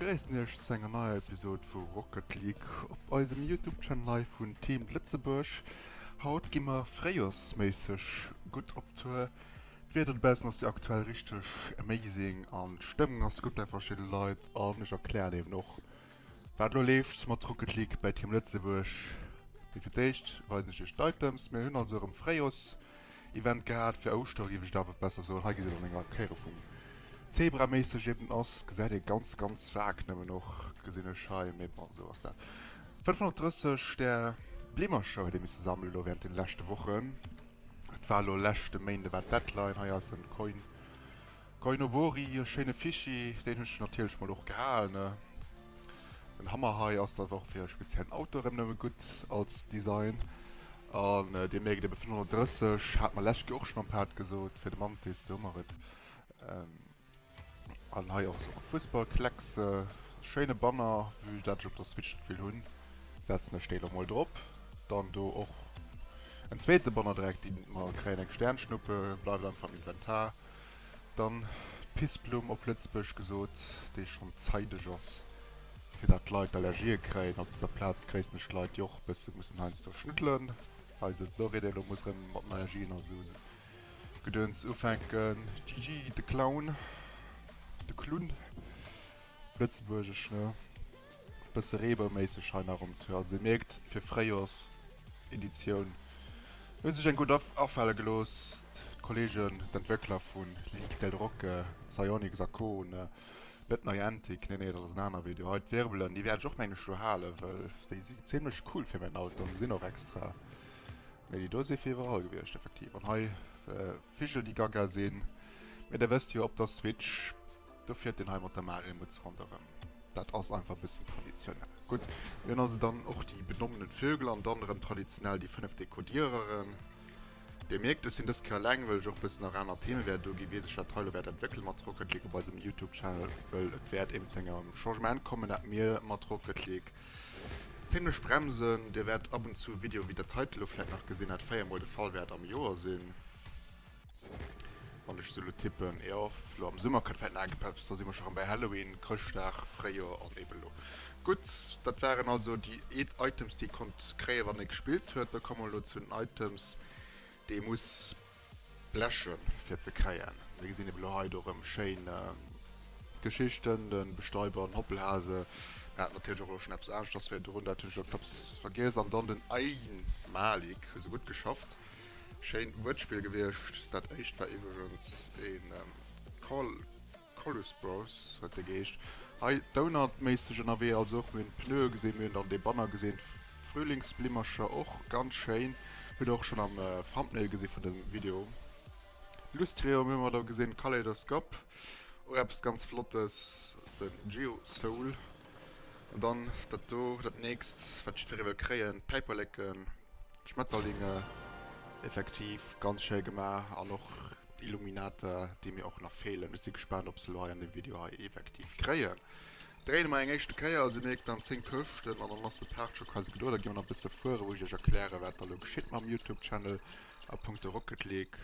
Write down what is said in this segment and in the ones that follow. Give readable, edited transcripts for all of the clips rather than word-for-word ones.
begréissen iech zu enger neier Episode vu Rocket League op eisem Youtube Channel hei vun Team Lëtzebuerg. Haut gi mer fréijoersméisseg gutt op Tour. D'Wieder dobaussen ass jo aktuell richteg amazing an d'Stëmmung ass gutt bei verschidde Leit an ech erklären eben och wat elo leeft mat Rocket League bei Team Lëtzebuerg. Mee fir d'éischt weisen ech iech d'Items. Mir hunn also erëm Fréijoers Event gehat fir Ouschtere géif ech et awer besser soen. Hei gesäit een eng Lackéierung vum Zebra méisseg eben ass. Gesäit ee ganz ganz vag nëmmen och gesinn ech hei, mee bon esou ass dat. 530 där Blimmercher huet ee misse sammele lo während den leschte Wochen. Et war lo leschte Méinde war d'Deadline. Hei ass en Coin Koinobori, e schéine Fischi, deen hunn ech natierlech mol och gehalen ne. Den Hammer hei ass dann och fir e speziellen Auto erëm nëmme gutt als Design. An dir mierkt ebe 530 hat mer lescht Joer och schonn am Part gesot fir de Mantis, do hu mer et. An hei och sou Fussballkleckse, schéine Banner, vue dat ech op der Switch net vill hunn, setzen ech déi lo mol drop. Dann do och en zweete Banner direkt, déi mer kréien, eng Sternschnuppe, bleift einfach am Inventar. Dann d'Pissblumm op Lëtzebuergesch gesot, déi schonn zeideg ass, fir dat d'Leit Allergië kréien. Op dëser Plaz gréissen ech d'Leit, déi och e bësse mussen heiansdo schnuddelen. Hei sëtzt och ee, dee lo muss erëm mat den Allergien a sou Gedöns ufänken. GG, de Clown, de Klunn, op Lëtzebuergesch, ne? Bësse Reebouméisseg hei nach um Tour. Also dir mierkt, fir Fréijoerseditioun hu sech eng gutt afale gelooss, d'Kollegen, d'Entwéckler vu Ligue del Roque, Psyonix a Co. Net Niantic, nee nee, dat ass en aner Video. Hei d'Wirbelen, déi wäert ech och mengen ech lo halen, well déi si zimlech cool fir mäin Auto an sinn och extra. Nee, déi do si fir iwwerall gewiescht, effektiv. An hei Vigel, déi gaga sinn. Mee der wësst jo, op der Switch, do fiert een hei mat der Mario-Mütz ronderëm. Dat ass einfach e bëssen traditionell. Gutt, mir hunn also dann och déi benommenen Vögel an dann erëm traditionell déi 5 Dekodiereren. Dir mierkt, ech sinn dës Kéier eleng, wëll ech och e bëssen nach aner Theme wäert uginn, wéi sech dat hei elo wäert entwéckele mat Rocket League op eisem Youtube-Channel, wëll et wäert eben zu engem Changement kommen, dat mir mat Rocket League zimlech bremsen. Dir wäert ab und zu Videoe wéi dat heite elo vläicht nach gesinn, dat 4 mol de Fall wäert am Joer sinn. Wann ech se elo tippen, jo, elo am Summer kënnt vläit nach eng Eppes, da si mer scho rëm bei Halloween, Chrëschtdag, Fréijoer an eben elo. Gutt, dat waren also déi Items, déi ee konnt kréien, wann ee gespillt huet. Da komme mer elo zu den Items, déi ee muss blechen, fir ze kréien. Mir gesinn eben elo hei do rëm schéin Geschichten, de Bestäuber, den Hoppelhase, mir haten natierlech och elo schonn eppes aneschters virdrun, dat hunn ech elo knapps vergiess, an dann den Einmalig, hu se gutt geschafft. Schéint Wuertspill gewiescht. Dat éischt war iwwregens een Call, Chorus Bros huet dee geheescht. Hei Donut-méisseg ënnerwee, also och mir hunn d'Pneue gesinn, mir hunn dann dee Banner gesinn, d'Frühlingsblimmercher och ganz schéin, hutt der och schonn am Thumbnail gesi vun dësem Video. Lustrium hu mer do gesinn, Kaleidoskop, och eppes ganz Flottes, de Geo Soul. An dann dat do, dat nächst, wat jiddweree wëll kréien, d'Päiperleken, d'Schmetterlinge, effektiv ganz schéi gemaach an och d'Illuminata, déi mir och nach feelen. Ech si gespaant, ob se elo hei an deem Video hei effektiv kréien. Dréine mer eng éischte Kéier, also dir mierkt dann 10 Këschten an dann ass de Part scho quasi gedo. Da gi mer nach e bësse fueren, wou ech iech erklären, wat da elo geschitt mam Youtube-Channel a punkto Rocket League.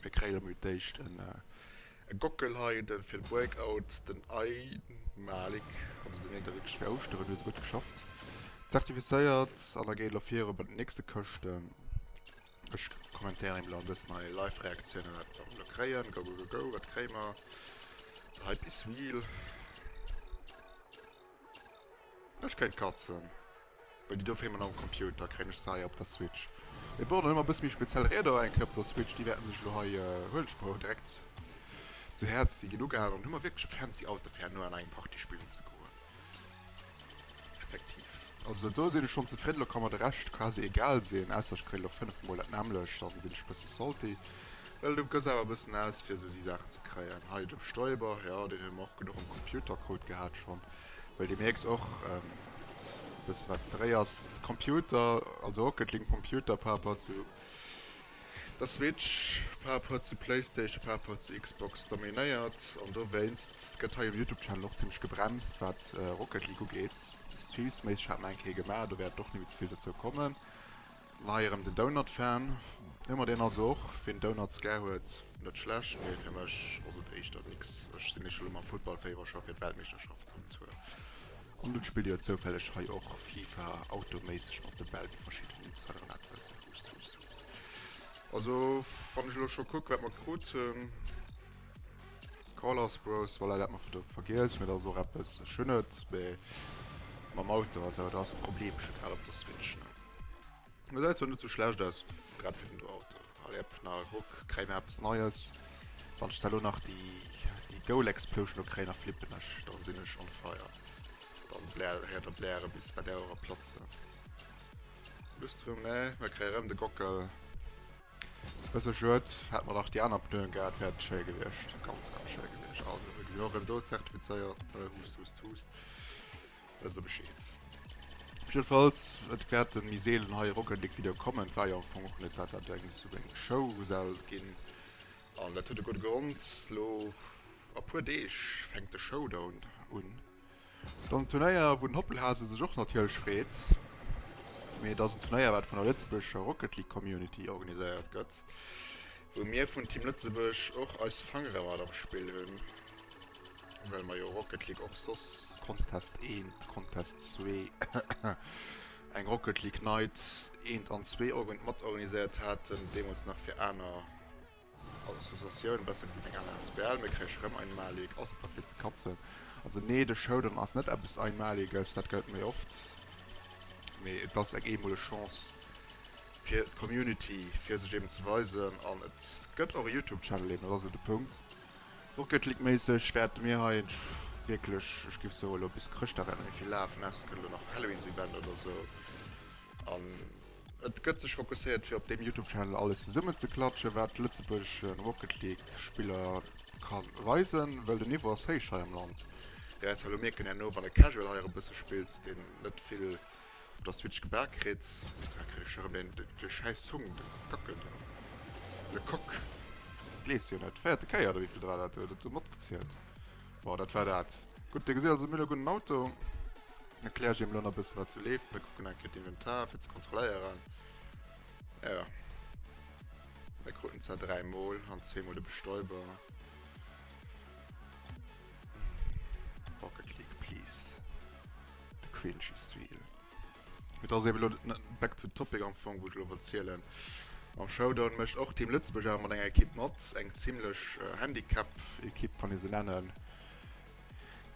Mir kréie elo mol d'éischt en E Gockel hei, de fir de Breakout, den Einmalig, also de mierkt wierklech fir Ouschteren hu se gutt geschafft. Zertifizéiert an da geet elo viru bei den nächste Këschten. Ech kommentéieren eben elo e bëssen hei Live Reaktiounen wat mer elo kréien. Go go go go, wat kréie mer? The hype is real. Ech kréien d'Katzen. Well déi do feelen mer nach um Computer, kréien ech se hei op der Switch. Mee bon, dann hu mer e bësse méi speziell Rieder eng Kéier op der Switch. Déi wäerten sech elo hei, huelen ech mer direkt zu Häerz, déi ginn ugehalen. An hu mer wierklech e fancy Auto fir herno an eng Partie spillen ze goen. Effektiv. Also do sinn ech schonn zefridden. Elo ka mer de Rescht quasi egal sinn, ausser ech kréien elo 5 mol dat nämmlecht, dann sinn ech e bësse salty. Well du gëss awer e bëssen aus fir esou déi Saachen ze kréien. Hei de Bestäuber, jo deen hu mer och genuch um Computer krut gehat schonn. Well dir mierkt och, bësse wat den Dréi ass, de Computer, also Rocket League Computer par rapport zu der Switch, par rapport zu Playstation, par rapport zu Xbox dominéiert. An dowéinst gëtt hei um Youtube Channel och zimmlech gebremst wat Rocket League ugeet. Streamsméisseg hat mer eng Kéier gemaach, do wäert och net méi ze vill dozou kommen. An hei erëm den Donut-Fan. Hu mer deen also och. Wien Donuts gär huet, net schlecht, mee fir mech ass et éischter nix. Ech sinn éischter elo mam Futtball-Féiwer scho fir d'Weltmeeschterschaft am Tour. An dunn spillt dir jo zoufälleg hei och FIFA automéisseg mat de Bäll, wéi verschidden Insideren dat wëssen. Hust, hust, hust. Also wann ech elo scho kucken, wat mer krut hunn. Callers Bros, voilà, dat hat mer vergiess, mee dat ass och eppes, ech hunn et, mee mam Auto ass awer, do ass e Problemchen, grad op der Switch, ne. Mee säit zwar net sou schlecht aus, grad fir den do Auto. Allez, hep, nach e Ruck, kréie mer eppes Neies. Wann ech da lo nach déi, déi Goal Explosion do kréien, da flippen ech, da sinn ech on fire. Dann blär, héiert der bläre bis dat är Ouere platzen. Lustrum, ne, mer kréie rëm de Gockel. Bësse schued, hätt mer nach déi aner Pneuen gehat, wär et schéi gewiescht. Ganz, ganz schéi gewiescht. Also, mir gesinn och erëm do zertifizéiert. Hust, hust, hust. Wësst der Bescheed. Jiddefalls, et wäerte méi seelen hei Rocket League Videoe kommen. Et war jo am Fong och net, dat dat eng sou eng Show soll ginn. An dat huet e gudde Grond, Lo a puer Deeg fänkt de Showdown un. Et ass en Turnéier, wou den Hoppelhase sech och natierlech freet. Mee et ass en Turnéier, wat vun der lëtzebuergescher Rocket League Community organiséiert gëtt, wou mir vun Team Lëtzebuerg och eis Fangere mat am Spill hunn, well mer jo Rocket League och soss Contest eent, Contest zwee, eng Rocket League Night eent an zwee mat organiséiert haten, deemools nach fir aner. Associatioun, besser gesot eng aner asbl, mir kréich rëm einmalig, ass et da fir ze katzen? Also nee, de Showdown ass net eppes Einmaliges, dat gëtt méi oft, mee et ass eng eemoleg Chance fir d'Community, fir sech eben ze weisen an et gëtt och e Youtube Channel eben, dat ass elo de Punkt. Rocket League méisseg wäerte mir hei wierklech, ech géif soen elo bis Chrëschtdag wäert net méi vill lafen, ausser et gëtt elo nach e Halloweens Event oder sou an Et gëtt sech fokusséiert fir op deem Youtube Channel alles zesummen ze klatschen wat lëtzebuergeschen Rocket League Spiller kann weisen, wëll den Niveau ass héich hei am Land. Dir wäert zwar elo mierken herno wann e Casual hei erëm bësse spillt deen net vill op der Switch gebak kritt, da kritt ech erëm deen dee schäiss Song, de Gockel do, le Coq, gleefs jo net, véierte Kéier oder wéivill war dat, huet et do matgezielt, bon dat war dat. Gutt dir gesitt also mir hu e gudden Auto. Erklär ech elo nach bëssen wat sou leeft. Mir kucken eng Kéier d'Inventar fir ze kontrolléieren. Ja. Mir kruten zwar 3 mol an zweemol de Bestäuber. Rocket League, please. The cringe is real. Et ass eben elo back to topic am Fong, wou ech elo wollt zielen. Am Showdown mécht och Team Lëtzebuerg awer mat enger Ekipp mat, eng zimlech Handicap-Ekipp, kann ee se nennen.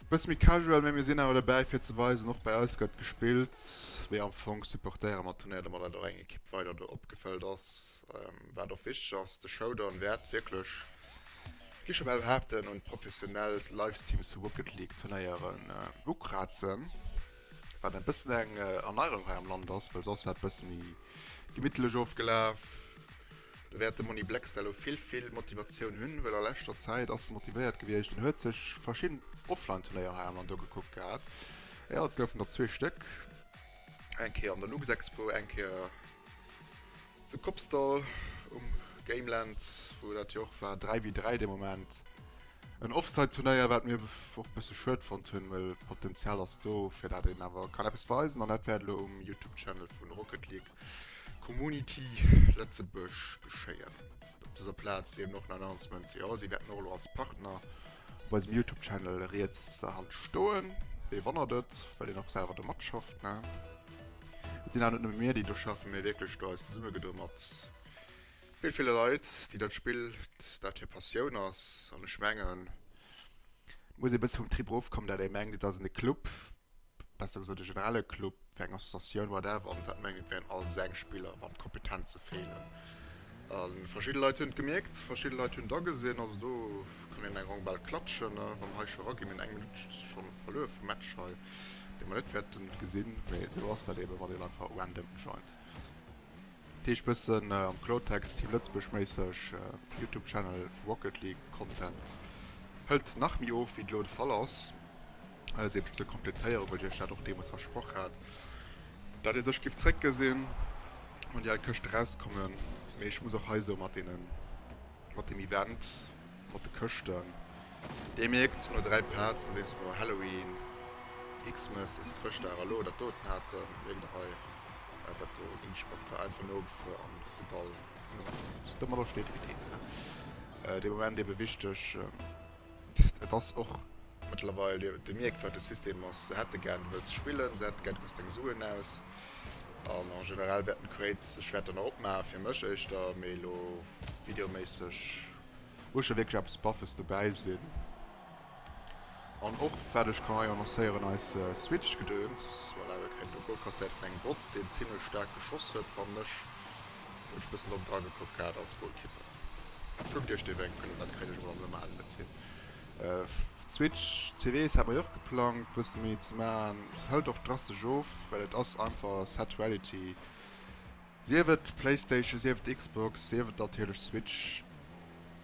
Bësse méi casual, mee mir sinn awer dobäi fir ze weisen, och bei eis gëtt gespillt. Mee am Fong supportéiere mer d'Turnéier, domat dat och eng Ekipp weider do opgefëllt ass. Wat och wichteg ass, de Showdown wäert wierklech, gi ech scho bal behaapten, un d'professionell Livestreams vu Rocket League Turnéieren ukrazen, wat e bëssen eng Erneierung hei am Land ass, well soss war et bësse méi gemittlech ofgelaf. Do wäert de Monni Blackstar elo vill, vill Motivatioun hunn, well a leschter Zäit ass e motivéiert gewiescht en huet sech verschidden Offline-Turnéier hei am Land ugekuckt gehat. Jo, et goufen der zwee Stéck, eng Kéier an der Luxexpo, eng Kéier zu Kopsdall um Gameland, wou dat jo och war, 3 wéi 3 dee Moment. En Offside-Turnéier, wat mir och e bësse schued fonnt hunn, well d'Potenzial ass do, fir dat een awer kann eppes weisen an dat wäert elo um Youtube-Channel vun Rocket League Community Lëtzebuerg geschéien. Op dëser Plaz eben och en Announcement, jo, si wäerten och elo als Partner op eisem Youtube Channel riets Hand stoen. Wee wonnert et, well een och selwer do matschafft, ne? Et sinn awer net nëmme mir, déi do schaffen, mee wierklech do eis zesummegedo mat vill, ville Leit, déi dat Spill, dat hir Passioun ass. An ech mengen, et muss ee bësse vum Trip ofkommen, dat ee mengt, et ass en e Club, besser gesot e generelle Club, eng Associatioun, whatever, an dat mengen et wären all seng Spiller, wann d'Kompetenze feelen. A verschidde Leit hunn et gemierkt, verschidde Leit hunn et agesinn, also do kann een eng Rong bal klatschen, wa mer hei scho eraginn. Mir hunn eng Minutt scho verluer vum Match hei, dee mer net wäerten gesinn, mee esou ass dat eeben, wann een einfach random joint. Dat heescht bëssen am Kloertext, Team Lëtzebuerg méisseg, Youtube Channel vu Rocket League Content hëlt nach méi of wéi et elo de Fall ass. Alles eben ze kompletéieren, wou ech iech dat och deemools versproch hat, dat ee sech giff zréckgesinn, wann déi al Këschte rauskommen. Mee ech muss och hei soen, mat deenen, mat deem Event, mat de Këschten, Dir mierkt, no 3 Parts, nodeems mer Halloween, Xmas, also Chrëschtdag a lo dat doten haten, mierkt der hei. Dat dat do E-Sport war, einfach nogefuer an de Ball eragemaach. Domadder steet 1, 1. Dee Moment ebe wichteg, et ass och mëttlerweil, Dir mierkt wat de System ass, se hätte gär, du wëlls spillen, se hätte gär, du gëss deng Suen aus. An en generell wäerten d'Crates, ech wäert der nach opmaachen, fir mech éischter, mee elo videoméisseg muss scho wierklech eppes Baffes dobäi sinn. An och wat ech kann hei annoncéieren, eis Switch-Gedöns, voilà, mir kréien do Goal kasséiert vun engem Bot, deen zimlech staark geschoss huet, fannen ech. Hunn ech e bëssen drop dragekuckt gehat als Goalkeeper. Kuckt iech dee Wénkel un, dat kréien ech emol am Normalen net hin. Switch CWs hat mer jo och geplangt bësse méi ze maachen, hëlt och drastesch of, well et ass einfach sad reality, sief et Playstation, sief et Xbox, sief et natierlech Switch,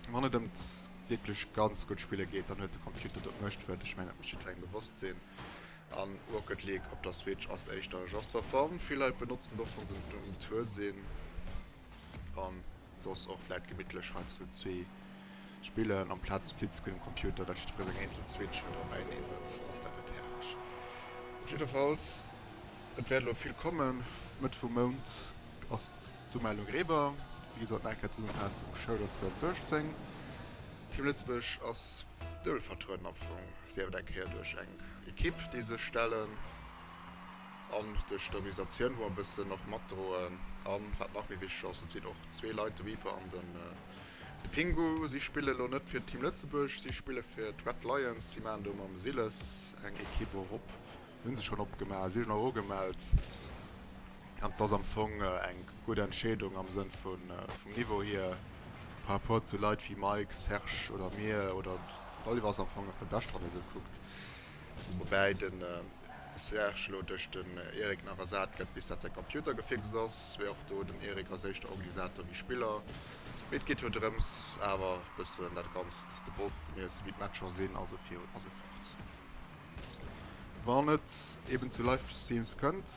wann et ëmt wierklech ganz gutt Spiller geet, dann huet de Computer do d'Muecht, well ech mengen dat muss jiddwerengem bewosst sinn. An Rocket League op der Switch ass éischter just for fun, vill Leit benotzen et och wann se um Tour sinn an soss och vläit gemittlech heiansdo zwee spillen amplaz Splitscreen um Computer, dat jiddweree seng eenzel Switch huet a beienee sëtzt, ass dat net herrlech. Jiddefalls, et wäert elo vill kommen, Mëtt vum Mount ass d'Umellung eriwwer, wéi gesot nach eng Kéier Zesummefaassung, Shoutout 2018, Team Lëtzebuerg ass duebel vertrueden am Fong, sief et eng Kéier duerch eng Ekipp déi sech stellen, an duerch d'Organisatioun, wou mer e bëssen och matdroen. An wat nach méi wichteg ass, et sinn och zwee Leit, de Reaper an den de Pingu. Si spille lo net fir Team Lëtzebuerg, si spille fir d'Red Lions. Si maachen do mam Siles eng Ekipp och op. Hu se schonn opgemaach, si hunn och ugemellt. An et ass am Fong eng gutt Entscheedung am Sënn vum Niveau hier par rapport zu Leit wéi Mike, Serge oder mir oder den Oliver ass am Fong nach de Beschte, wann ee sou kuckt. Woubäi den Serge elo duerch den Eric nach ersat gëtt, bis dat säi Computer gefixt ass. Mee och do, den Eric ass éischter Organisator wéi Spiller. Mee et geet jo drëms awer e bëssen dat Ganzt de Bols ze miessen, wéi d'Matcher sinn a sou virun a sou fort. Wann et eben zu Livestreams kënnt,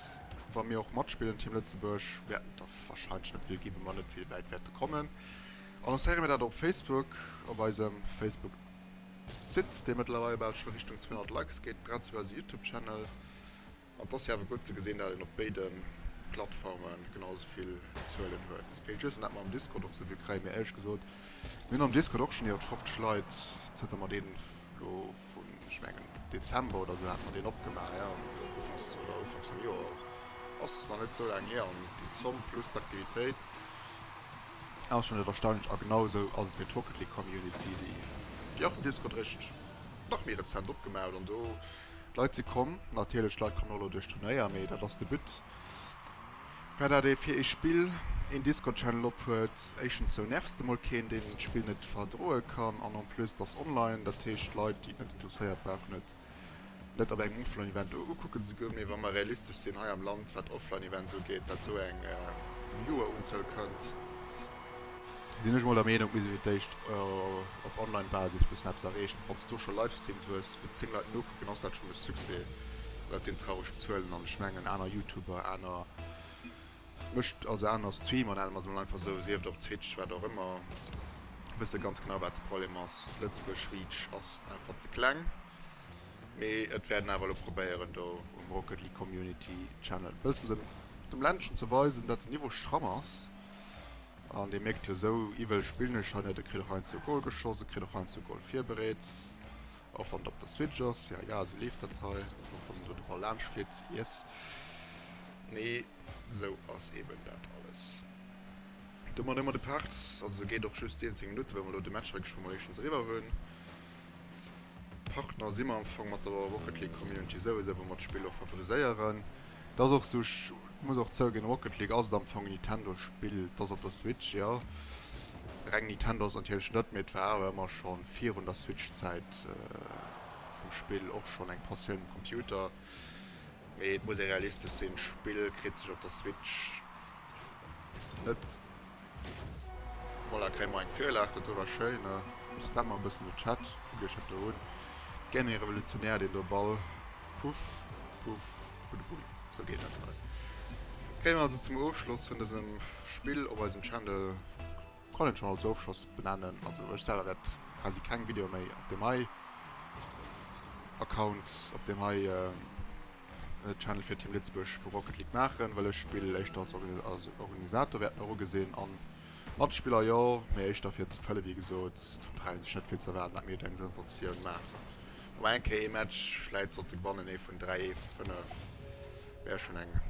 wa mir och matspillen, Team Lëtzebuerg, wäerten et der warscheinlech net vill ginn, well mer net vill wäit wäerte kommen, annoncéiere mir dat op Facebook, op eisem Facebook. Site, dee mëttlerweil bal scho Richtung 200 Likes geet, grad sou wéi eise Youtube Channel. An et ass jo awer gutt ze gesinn, dat een op béide Plattforme genau sou vill Zuelen huet. Feelt just nach, dat mer am Discord och sou vill kréien, mee éierlech gesot, mir hunn am Discord och schonn iwwer 50 Leit, zënter mer deen elo vun, ech mengen Dezember oder sou hate mer deen opgemaach, jo, ufanks oder ufanks vum Joer, ass nach net sou laang hier, an déi Zomm plus d'Aktivitéit, Ass schon net erstaunlech a genau esou ass et fir d'Rocket League Community, déi déi och den Discord réischt nach méi rezent opgemaach huet an do d'Leit si komm. Natierlech d'Leit kommen och elo duerch Turnéier, mee dat ass de But war dat ee fir ee Spill een Discord Channel op huet. Éischtens sou nervs de mol keen deen d'Spill net verdroe kann an en plus et ass online, dat heescht Leit déi et net interesséiert brauchen et net op engem Offline Event ukucken ze goen, mee wa mer realistesch sinn hei am Land wat Offline Events ugeet, dat esou eng Viewer-Unzuel kënnt, sinn ech mol der Meenung, mir si fir d'éischt op Online Basis bëssen eppes erreechen. Wann s du scho Livestreamt hues wou 10 Leit nokucken, ass dat schonn e Succès. Dat sinn traureg Zuelen an ech mengen aner Youtuber, aner Mécht also aner Streamer, nenne mer se mol einfach esou, sief et op Twitch, wat och ëmmer, wësse ganz genau wat de Problem ass. Lëtzebuerg Reach ass einfach ze kleng. Mee et wäerten awer elo probéieren do um Rocket League Community Channel e bëssen dem dem Ländchen ze weisen, dat den Niveau stramm ass. An dir mierkt jo, esou iwwel spillen ech hei net. E kritt och heiansdo e Goal geschoss, e kritt och heiansdo e Goal virbereet, och wann et op der Switch ass. Ja ja, esou leeft dat hei, och wann do de Ball laanscht flitt. Yes. Mee sou ass eben dat alles. Domat hu mer de Part, also geet och just 17 Minutten, well mer elo de Match hei geschwë mol éischtens eriwwer hunn. Partner si mer am Fong mat der Rocket League Community souwisou, wou mer d'Spill och favoriséieren. Et ass och sou, ech muss och zouginn, Rocket League ass et am Fong en Nintendo Spill, et ass op der Switch, jo. Reng Nintendo ass et natierlech net, mee et war awer ëmmer schonn virun der Switch-Zäit vum Spill och schonn eng Passioun um Computer. Mee et muss ee realistesch sinn, d'Spill kritt sech op der Switch net. Voilà, kréie mer eng Virlag, dat do war schéin. Spammen mer e bëssen de Chat, kuckt iech dat do un. Gaming revolutionär deen do Ball. Puff, puff, buddebull. Sou geet dat hei. Kréie mer also zum Ofschloss vun dësem Spill op eisem Channel, kann een schonn als Ofschloss benennen, also ech selwer wäert quasi keng Videoe méi op deem hei Account, op deem hei. Channel fir Team Lëtzebuerg vu Rocket League maachen, well ech spillen éischter als Organisator, wäert mer ugesinn, an Matspiller jo, mee éischter fir ze fëllen, wéi gesot. Do brauch een sech net vill ze erwaarden, dat mir do eng Sensatioun maachen. Wa mer eng Kéier ee Match vläit sollte gewannen, ee vun 3, ee vu 5, wär schonn eng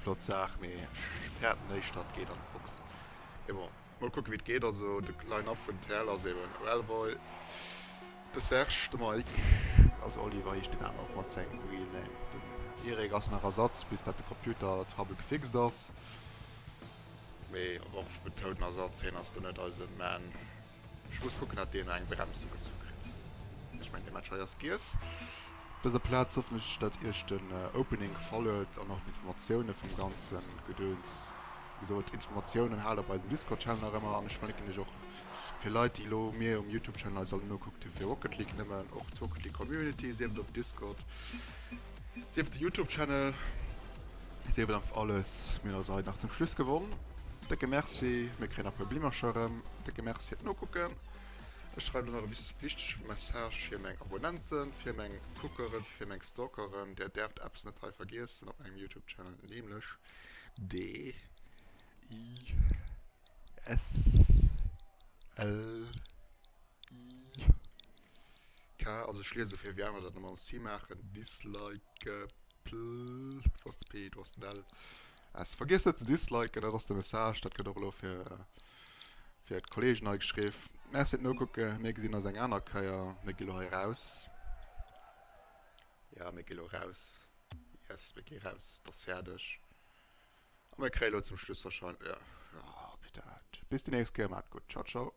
flott Saach, mee ech fäerten éischter, et geet an d'Box. Mee bon, mol kucken, wéi et geet. Also de Line-Up vun TL ass eben Oelvoy, de Serge, de Mike, also Oliver heescht deen aneren och mat sengem Real Name, den Eric ass nach Ersatz, bis dat de Computer-Trouble gefixt ass. Mee och betounen Ersatz, hien ass dann net eise Man. Ech muss kucken dat deen eng Brems ugezu kritt. Ech mengen dee Match hei ass giess. Op dëser Plaz hoffen ech dat iech den Opening gefall huet an och d'Informatioune vum ganzen Gedöns. Wéi gesot, Informatiounen haalt op eisem Discord Channel nach ëmmer an ech verlinken iech och fir Leit déi elo mir um Youtube Channel eis all nokuckt hu fir Rocket League nëmmen och d'Rocket League Community, sief et op Discord, Sief de Youtube Channel, sief et einfach alles. Mir hunn also hei nach zum Schluss gewonn. Décke Merci, mir kréien nach e puer Blimmercher erëm. Décke Merci fir d'Nokucken. Ech schreiwen elo nach e wichtege Message fir meng Abonnenten, fir meng Kuckeren, fir meng Stalkeren. Dir däerft eppes net hei vergiessen op mengem Youtube Channel, nämlech D I S L I. K, also ech liese fir wéi aner dat normal si maachen, dislike, pl, do ass de P, do ass den L, S. Vergiesst net ze disliken, dat ass de Message, dat gëtt och elo fir fir d'Kollegen hei geschriww. Merci fir d'Nokucke, mir gesinn eis eng aner Keier, mir gi lo hei raus. Ja, mir gi lo raus, yes, mir gi raus, et ass fäerdeg. A mir kréie lo zum Schluss wahrscheinlech, ja, oh, putain, bis déi nächst Kéier, maacht gutt, ciao, ciao.